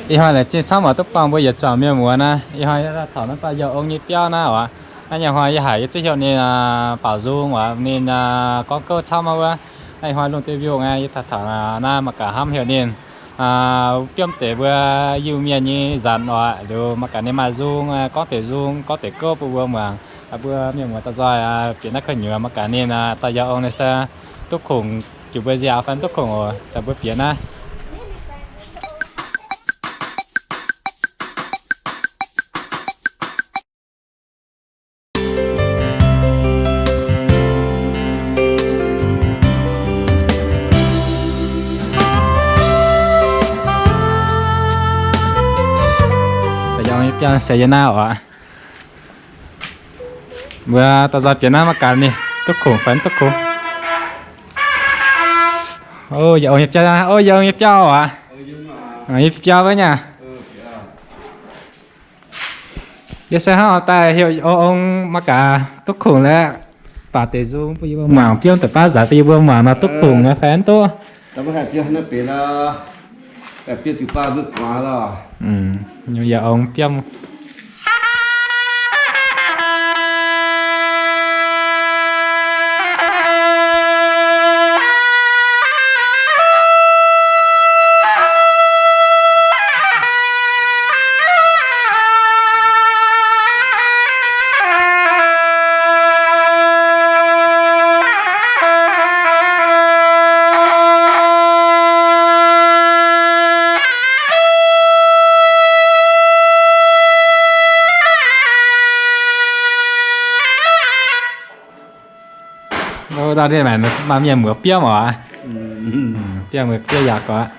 Ih hnoi laengz zingh camv oc, duqv buangh mbuo yietc zuangx mienh muoz naaiv. Ih hnoi yie taux naaiv dauh yie ong nyei biauv naaiv oc. Naaiv nyei hnoi yie haiz yie ziouc heuc ninh, aa, Baaux Nzung oc, ninh, aa, gorngv gouv camv wuov. Naaiv ih hnoi lungh duih mbiungc aqv, yie taux taux naaiv mangc gaax hnamv heuc ninh, aa, biomv deix mbuo Iu-Mienh nyei nzanc oc. Liuz mangc gaax ninh maaih nzung, aa, gorngv deix nzung, gorngv deix gouv bun mbuo muangx. Aa, mbuo mienh muoz daaih nzoih, aa, bieqc naaiv gu'nyuoz mangc gaax ninh, aa, dauh yie ong ninh se duqv kungx juqc mbuo nziaaux fai duqv kungx oc. Caux mbuo bieqc naaiv. Dauh yie ong nyei biauv se yie naaiv oc. Mbuo daaih nzoih bieqc naaiv mangc gaax ninh duqv kungx fai mv duqv kungx. O, yie ong nyei biauv, o, yie ong nyei biauv oc. Yie biauv wuov nyei. Yie se hnangv oix daaih heuc ong, ong mangc gaax duqv kungx lorqc. Baac deix nzung bun yie mbuo muangx, biomv deix baav nzanc bun yie mbuo muangx nor duqv kungx fai mv duqv. Yie ong biomv. Maaih mienh muoz biomv oc. Biomv, biomv yaac gorqv.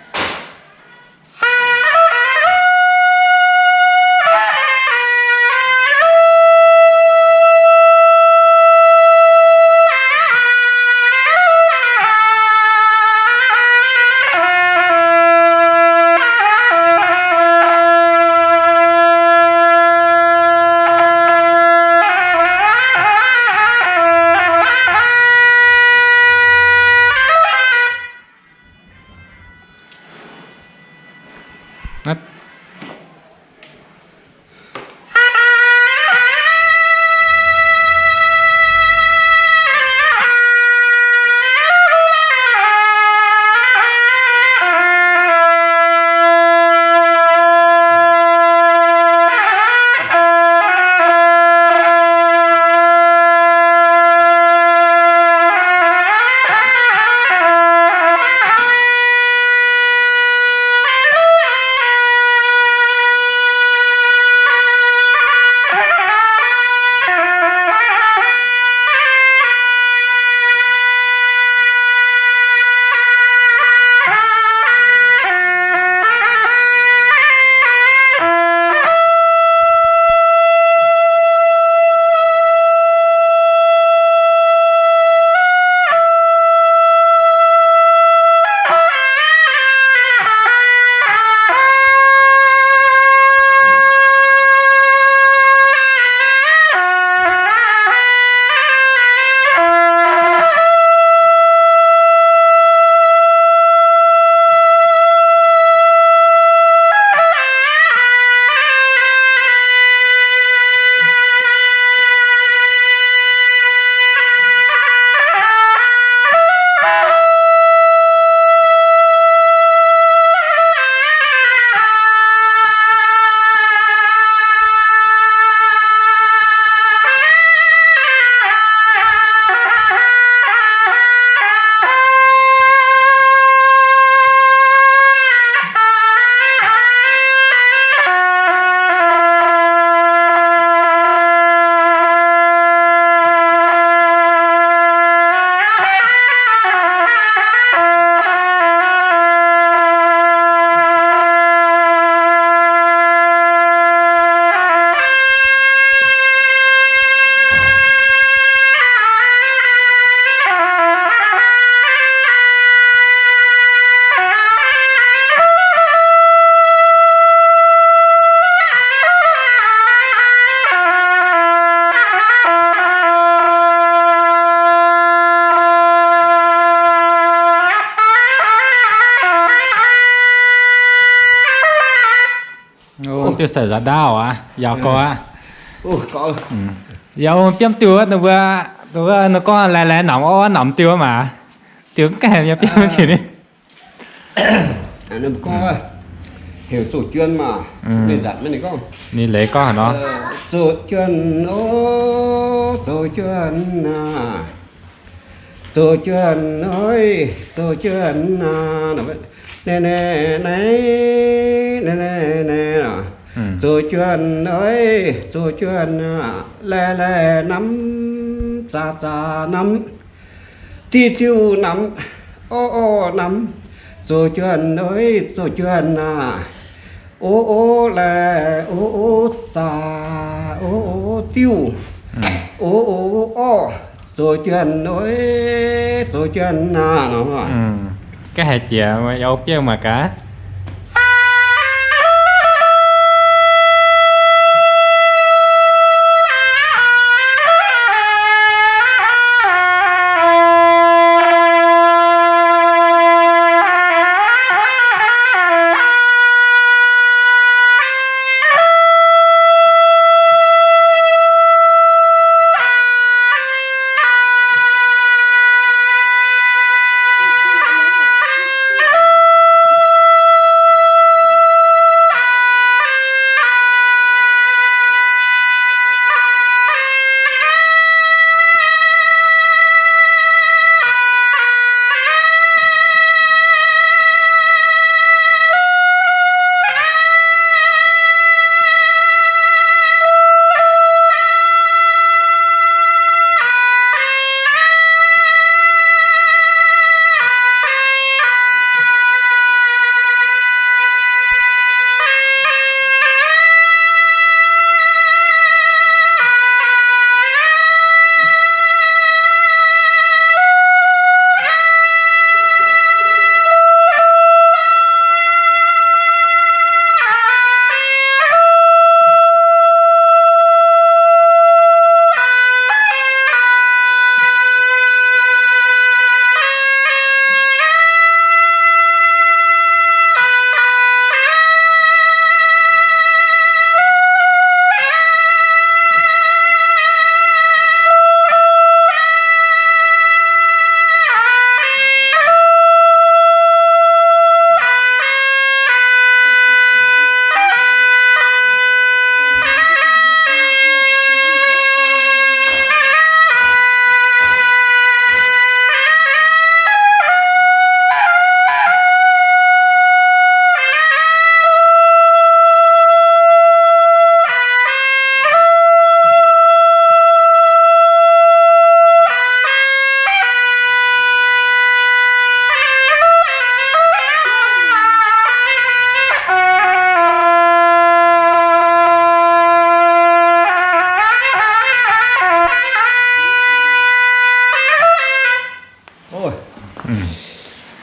Diuh sai nzaaux ndaauv aqv, yaac gorx aqv. Yaac ong biomv diuh wuov, ninh mbuo, ninh mbuo ninh gorngv laih laih namx orv namx diuh maah. Diuh mv gaengh mienh biomv jiex ninh. Ninh gorngv heuc zoux juon maah. Ninh nzatc maiv ninh gorngv, ninh leiz gorngv haaix nor? Zoux juon oc, zoux juon aac, zoux juon oc, zoux juon aac, naaiv naaiv naaiv naaiv naaiv, zoux juon oc, zoux juon aac, laih laih namx, zaax zaax namx, diuh diuh namx, orv orv namx, zoux juon oc, zoux juon aac, o o laih, o o zaax, o o diuh, o o orv, zoux juon oc, zoux juon aac nor. Ga'haiz jiex yaac o biouv mangc gaax.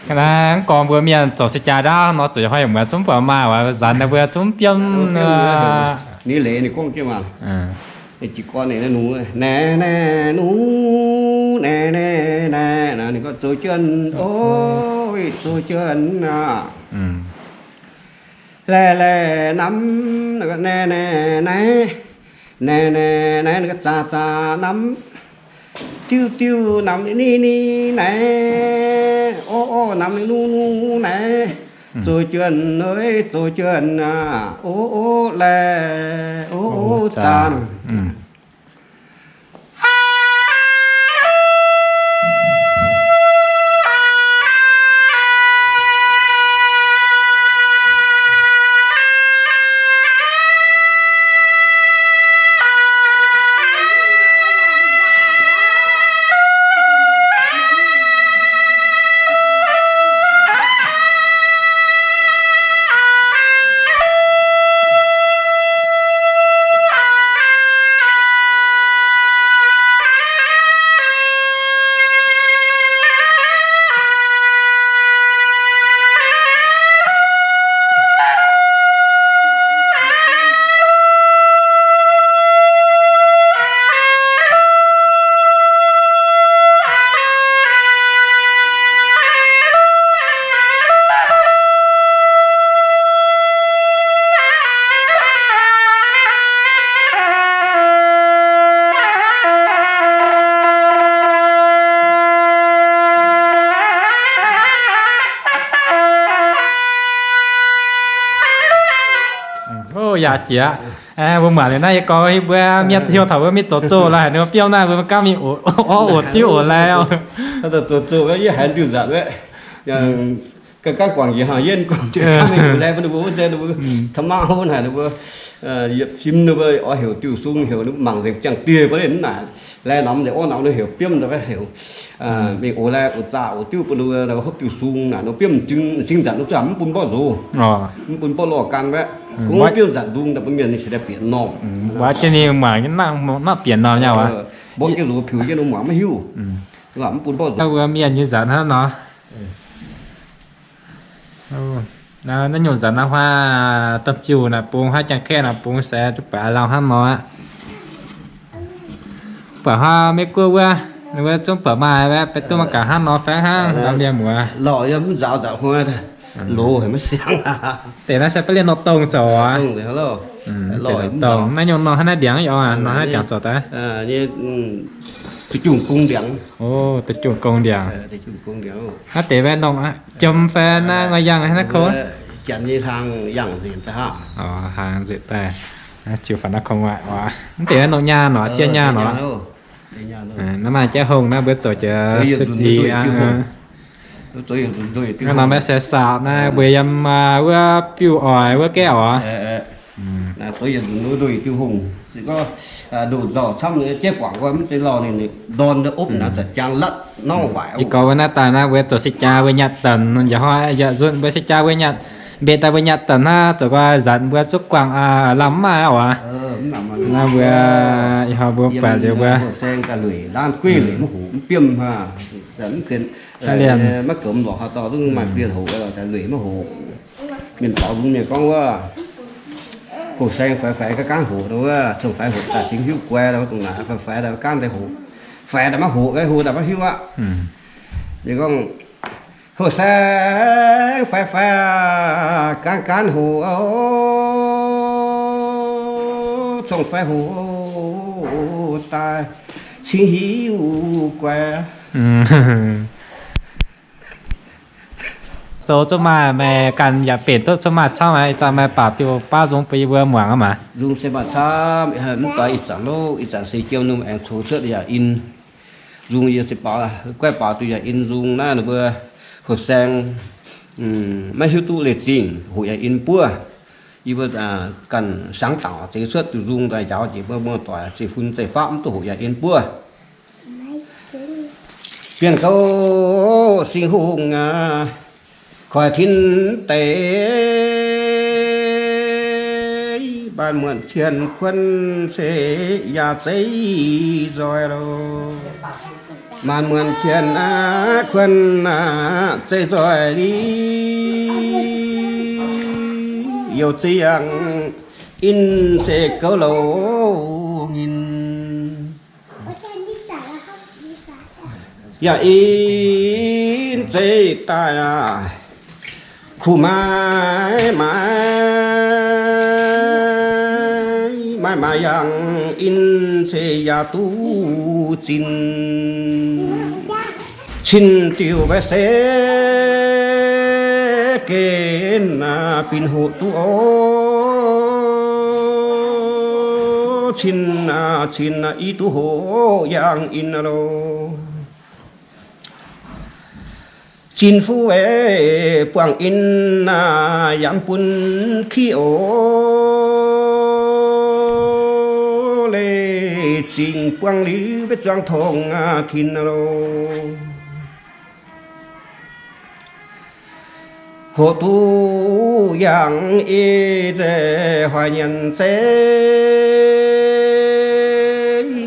Hnangv naaiv gorngv mbuo mienh zoux se jaax ndaauv nor, zuqc hoi muonz zungv buatc maah, nzanc ninh mbuo zungv biomv. Ninh leiz ninh gorngv jienv maah, ninh jiez gorn ninh nungx, naaiv naaiv nungx, naaiv naaiv naaiv, ninh gorngv zoux juon oc, zoux juon aac. Laih laih namx, naaiv naaiv naaiv, naaiv naaiv naaiv, ninh gorngv zaax zaax namx, diuv diuv namx, ni ni naaiv, orv orv namx, ni nu nu naaiv, zoux juon oc, zoux juon aac, o o laih, o o zaax. Yaac jiex. Mbuo muangx liuz naaiv yie gorngv mbuo mienh hiuv taux mbuo mingh zoux zoh lorz haaix ninh mbuo biomv naaiv mbuo gauh mingh oc, oc, oc, diuv oc laeh. Zoux zoh yie haiz diuh nzanc wuov, ganh guangc njiec haaix yienh guangc njiec hnangv mingh oc laeh mbuo, ninh mbuo wuov nzengc ninh mbuo taux mangc hov naaic ninh mbuo yietc fim ninh mbuo oix heuc diuh sung heuc ninh mbuo mangc nzengc ziangh dieh mbuo ninh naaic laeh norm nzengc orv norm ninh heuc biomv nor heuc mingh oc laeh oc zaah oc diuv bun ninh mbuo hopv diuh sung naaic ninh biomv m'zing m'zing nzanc ninh zuqc mv bun mborqv nzox, mv bun mborqv lorh gan wuov. Kungx biomv nzanc ndung daaih bun mienh ninh se daaih bieqc normh. Mbuo jienv ninh muangx nangv bieqc normh nyei waac. Mborqv jienv nzox piux jienv ninh muangx maiv hiuv. Mv bun mborqv nzox. Mbuo mienh nyei nzanc hnangv nor. Naaiv nyungc nzanc naaiv huaav domh jiuh naaic bung, huaav jangx kaeqv naaic bung se zungv baaix lauh hnangv nor aqv. Buatc huaav Meiv Guoqv wuov, ninh mbuo zungv buatc maaih baeqc duqv mangc gaax hnangv nor faengv hnangv ndau mienh muoz. Lorh yiem mv nzaaux nzanc huaav loz haic maiv siangx. Deix naaiv se baav lienh nor dongh zoux aqv. Dongh, naaiv nyungc nor hnangv naaiv ndiangx yaac nor hnangv ndiangx zoux daaih. Duqv jungh gong ndiangx. Duqv jungh gong ndiangx. Hnangv deix wav nongh jiem fai naaiv ngoi yangh hnangv naaiv kouv. Janx nyei hlang yangh nzengc daaih hnangv. Hlang nzengc daaih. Ziux faaux naaiv kouv aqv. Mv deix wav nongh nyaah nor, zieqv nyaah nor. Naaiv maaih jaiv hongh naaiv mbuo zoux jiex sutv dih aqv. Naaiv nor maiv se saauc naaiv mbuo yiem wuov biuv oix wuov gaeqv oc. Ih gorx wuov naaiv daaih naaiv mbuo zoux se jaa wuov nyaanh daaih, nor njiec hnoi yaac nzunc mbuo se jaa wuov nyaanh, mbenc daaih mbuo nyaanh daaih naaiv zoux gau nzanc mbuo zuqv guangc lamh mv maaih oc. Naaiv mbuo ih hnoi mbuo buatc liuz mbuo liemh maiv goux lorqc, haaix dauh zungv maaih bienh hoc, lueic maiv hoc. Mienh taux nzung mienh gorngv wuov, hoc saeng faix faix gaanv gaanv hoc wuov, cong-faix hoc daaih cingx hiuv guai, dongh naaic faix faix daaih gaanv deix hoc, faix daaih maiv hoc, hoc daaih maiv hiuv aqv. Ninh gorngv, hoc saeng faix faix gaanv gaanv hoc, cong-faix hoc daaih cingx hiuv guai. Sou zungv maaih, meih ganh yaac benx duqv zungv maaih camv aqv. Ih zanc meih baaux diuh baav nzung bun yie mbuo muangx aqv maah. Nzung se maaih camv, mv baac ih zanc loh, ih zanc se jiem nungh aengx coux cuotv yaac in. Nzung yie se baaux, guaiv baaux diuh yaac in nzung naaiv ninh mbuo hoc saeng maiv hiuv duqv leiz zingh hoqc yaac in buov. Yie mbuo ganh sangx dangc zeix cuotv diuh nzung daaih njaaux njiec mbuo muoz-doic zeiv-fun zeiv-faqv mv duqv hoqc yaac in buov. Bienh gouv singx hungh aac, koiv tin deix, maanc muotc qienh kuonx se yaac zeiv nzoih loh. Maanc muotc qienh aac, kuonx aac, zeiv nzoih li, youc ziangh in se gouv louc nyinh. Yaac in zeiv daaih aac, kuh maaiz maaiz, maaiz maaiz yangh in se yaac duqv zinh. Cin diuh mbaih se gen binc hoqc duqv oc. Cin, cin i duqv hoqc yangh in loh. Zinh fuqv weic buangh in yaac bun kiv oc. Leiz zingh buangh liuz maiv zuangx tongx tin loh. Hoqc duqv yangh ei nzeic hoic nyanc zeiv,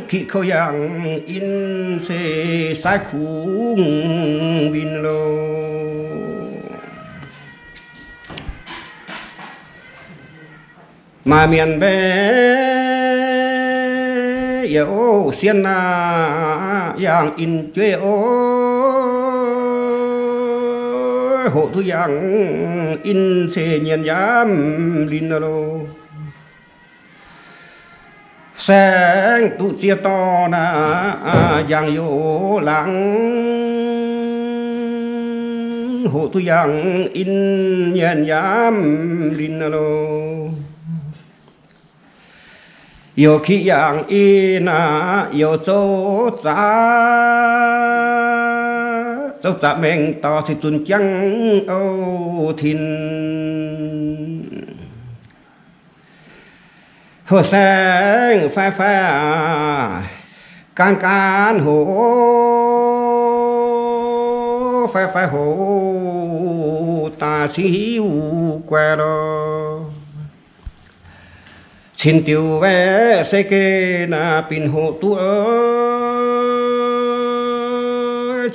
kiqv kouv yangh in se saaiv kungx winh loh. Maaih mienh mbaeqc yaac oc, sienh aac, yangh in jueiv oc. Hoqc duqv yangh in se nyienx yaac mv linh loh. Saengv duqv ziex dorn aac, yangh youz laangz, hoqc duqv yangh in nyienx yaac mv linh loh. Youc kiqv yangh in aqv, youc zouv zaqc, zouv zaqc maengx dauh se zunc jangv ouv tin. Hoh saeng fai fai aqv, gaanv gaanv hoc fai fai hoc daaih cingx hiuv guai lorqc. Cin diuc waeqv se geh naaic binc hoqc duqv,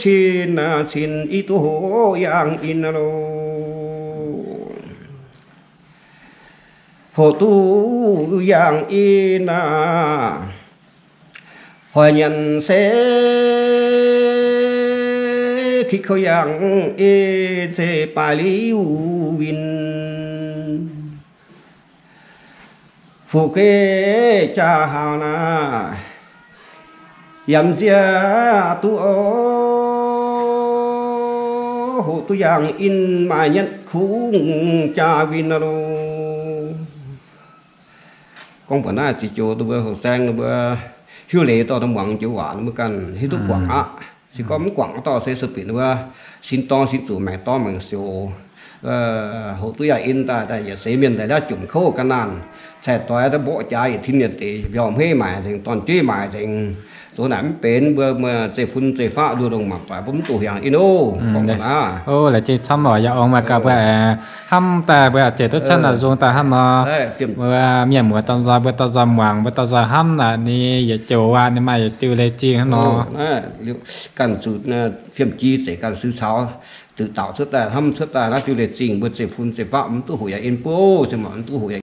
cin naaic cin i duqv hoqc yangh in loh. Hoqc duqv yangh in aqv, hoic nyanc se kiqv kouv yangh in se baaix liuz win. Fuqv geh jaa-haaux naaic, yaac nziev duqv oc, hoqc duqv yangh in maaih nyatv kungx jaa win aqv loh. Gorngv mbuox naaiv ziqc joux mbuo hoh saeng mbuo hiuv leiz dorh muangx joux waac mbuo ganh hiuv duqv guangc aqv. Se gorngv mv guangc dorh se sueih binc wuov sin dorng sin zuqc maengc dorng maengc sioux, hoqc duqv yangh in daaih, daaih yietc seix mienh daaih liav jomc kouv ga'naanh, cai doix daaih mborqv jaax yietc tin yietc deic, mbiauz hmeiv maaic nzengc, dorn-jueiv maaic nzengc. Zoux naaic mv benx mbuo, mbuo zeiv-fun zeiv-faqv nduov ndongc mangc doic mbuo mv duqv hiangx in oc. Gorngv mbuo naaiv, o, laaix zingh camv oc, yaac ong maaih gauh mbuo aengx hnamv daaih mbuo ziouc duqv camv naaic nzung daaih hnangv nor. Mbuo mienh muoz dauh nzoih, mbuo dauh nzoih muangx, mbuo dauh nzoih hnamv naaic ninh yietc joux waac ninh maaih yietc diuh leiz-zingh hnangv nor. Ganh zuqc fiem-ji zeic ganh sui caux, zuqc daaux cuotv daaih, hnamv cuotv daaih naaiv diuh leiz-zingh mbuo zeiv-fun zeiv-faqv mv duqv hoqc yangh in buov, se mv duqv hoqc